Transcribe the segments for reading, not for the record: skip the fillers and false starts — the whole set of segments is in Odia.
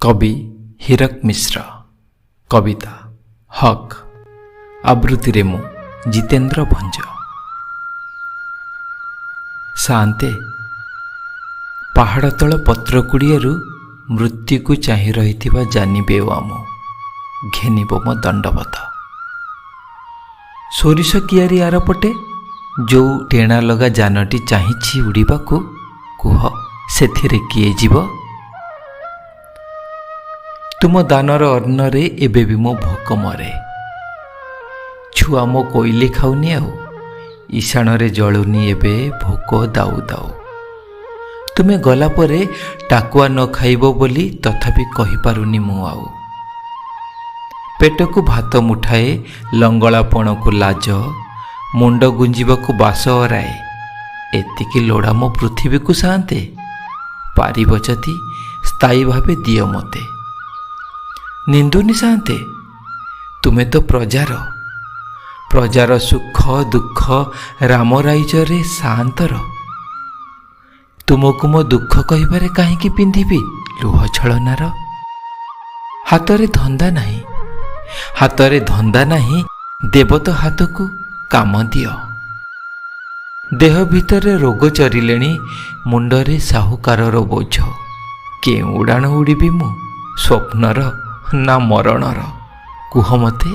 କବି ହୀରକ ମିଶ୍ର, କବିତା ହକ୍। ଆବୃତ୍ତିରେ ମୁଁ ଜିତେନ୍ଦ୍ର ଭଞ୍ଜ। ସାଆନ୍ତେ, ପାହାଡ଼ ତଳ ପତ୍ର କୁଡ଼ିଆରୁ ମୃତ୍ୟୁକୁ ଚାହିଁ ରହିଥିବା ଜାନିବେଓ ମୁଁ ଘେନିବ ମୋ ଦଣ୍ଡବତ। ସୋରିଷ କିଆରି ଆରପଟେ ଯୋଉ ଟେଣା ଲଗା ଯାନଟି ଚାହିଁଛି ଉଡ଼ିବାକୁ, କୁହ ସେଥିରେ କିଏ ଯିବ? ତୁମ ଦାନର ଅନ୍ନରେ ଏବେ ବି ମୋ ଭୋକ ମରେ। ଛୁଆ ମୋ କୋଇଲି ଖାଉନି ଆଉ, ଈଶାଣରେ ଜଳୁନି ଏବେ ଭୋକ ଦାଉ ଦାଉ। ତୁମେ ଗଲା ପରେ ଟାକୁଆ ନ ଖାଇବ ବୋଲି ତଥାପି କହିପାରୁନି ମୁଁ ଆଉ। ପେଟକୁ ଭାତ ମୁଠାଏ, ଲଙ୍ଗଳାପଣକୁ ଲାଜ, ମୁଣ୍ଡ ଗୁଞ୍ଜିବାକୁ ବାସ ଅରାଏ, ଏତିକି ଲୋଡ଼ା ମୋ ପୃଥିବୀକୁ ସାଆନ୍ତେ। ପାରିବ ଯଦି ସ୍ଥାୟୀ ଭାବେ ଦିଅ ମୋତେ। ନିନ୍ଦୁନି ସାଆନ୍ତେ, ତୁମେ ତ ପ୍ରଜାର, ପ୍ରଜାର ସୁଖ ଦୁଃଖ ରାମ ରାଇଜରେ ସାଆନ୍ତର। ତୁମକୁ ମୋ ଦୁଃଖ କହିବାରେ କାହିଁକି ପିନ୍ଧିବି ଲୁହ ଛଳନାର? ହାତରେ ଧନ୍ଦା ନାହିଁ, ହାତରେ ଧନ୍ଦା ନାହିଁ, ଦେବ ତ ହାତକୁ କାମ ଦିଅ। ଦେହ ଭିତରେ ରୋଗ ଚରିଲେଣି, ମୁଣ୍ଡରେ ସାହୁକାରର ବୋଝ। କେଉଁ ଉଡ଼ାଣ ଉଡ଼ିବି ମୁଁ, ସ୍ୱପ୍ନର ନା ମରଣର, କୁହ ମୋତେ?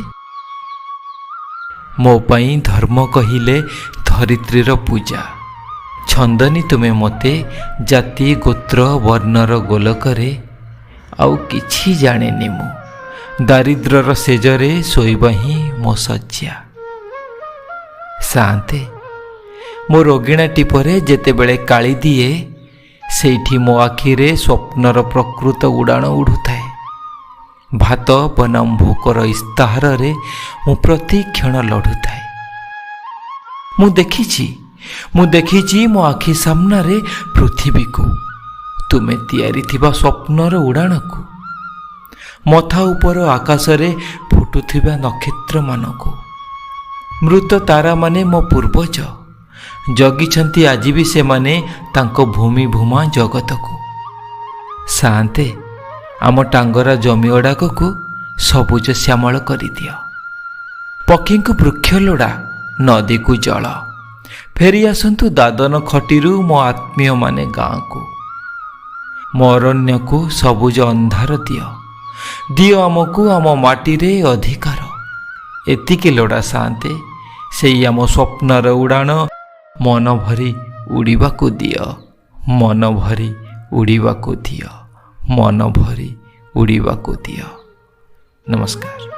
ମୋ ପାଇଁ ଧର୍ମ କହିଲେ ଧରିତ୍ରୀର ପୂଜା। ଛନ୍ଦନି ତୁମେ ମୋତେ ଜାତି ଗୋତ୍ର ବର୍ଣ୍ଣର ଗୋଲକରେ। ଆଉ କିଛି ଜାଣେନି ମୁଁ, ଦାରିଦ୍ର୍ୟର ଶେଯରେ ଶୋଇବା ହିଁ ମୋ ଶଯ୍ୟା। ସାଆନ୍ତେ, ମୋ ରୋଗିଣା ଟିପରେ ଯେତେବେଳେ କାଳି ଦିଏ, ସେଇଠି ମୋ ଆଖିରେ ସ୍ୱପ୍ନର ପ୍ରକୃତ ଉଡ଼ାଣ ଉଢ଼ୁଥାଏ। ଭାତ ବନାମ ଭୋକର ଇସ୍ତାହାରରେ ମୁଁ ପ୍ରତିକ୍ଷଣ ଲଢ଼ୁଥାଏ। ମୁଁ ଦେଖିଛି, ମୁଁ ଦେଖିଛି ମୋ ଆଖି ସାମ୍ନାରେ ପୃଥିବୀକୁ, ତୁମେ ତିଆରି ଥିବା ସ୍ୱପ୍ନର ଉଡ଼ାଣକୁ, ମଥା ଉପର ଆକାଶରେ ଫୁଟୁଥିବା ନକ୍ଷତ୍ରମାନଙ୍କୁ। ମୃତ ତାରାମାନେ ମୋ ପୂର୍ବଜ, ଜଗିଛନ୍ତି ଆଜି ବି ସେମାନେ ତାଙ୍କ ଭୂମି ଭୂମା ଜଗତକୁ। ସାଆନ୍ତେ, ଆମ ଟାଙ୍ଗରା ଜମି ଅଡ଼ାକକୁ ସବୁଜ ଶ୍ୟାମଳ କରିଦିଅ। ପକ୍ଷୀଙ୍କୁ ବୃକ୍ଷ ଲୋଡ଼ା, ନଦୀକୁ ଜଳ। ଫେରି ଆସନ୍ତୁ ଦାଦନ ଖଟିରୁ ମୋ ଆତ୍ମୀୟମାନେ ଗାଁକୁ। ମୋ ଅରଣ୍ୟକୁ ସବୁଜ ଅନ୍ଧାର ଦିଅ, ଦିଅ ଆମକୁ ଆମ ମାଟିରେ ଅଧିକାର। ଏତିକି ଲୋଡ଼ା ସାଆନ୍ତେ, ସେଇ ଆମ ସ୍ୱପ୍ନର ଉଡ଼ାଣ ମନ ଭରି ଉଡ଼ିବାକୁ ଦିଅ, ମନ ଭରି ଉଡ଼ିବାକୁ ଦିଅ, ମନ ଭରି ଉଡ଼ିବାକୁ ଦିଅ। ନମସ୍କାର।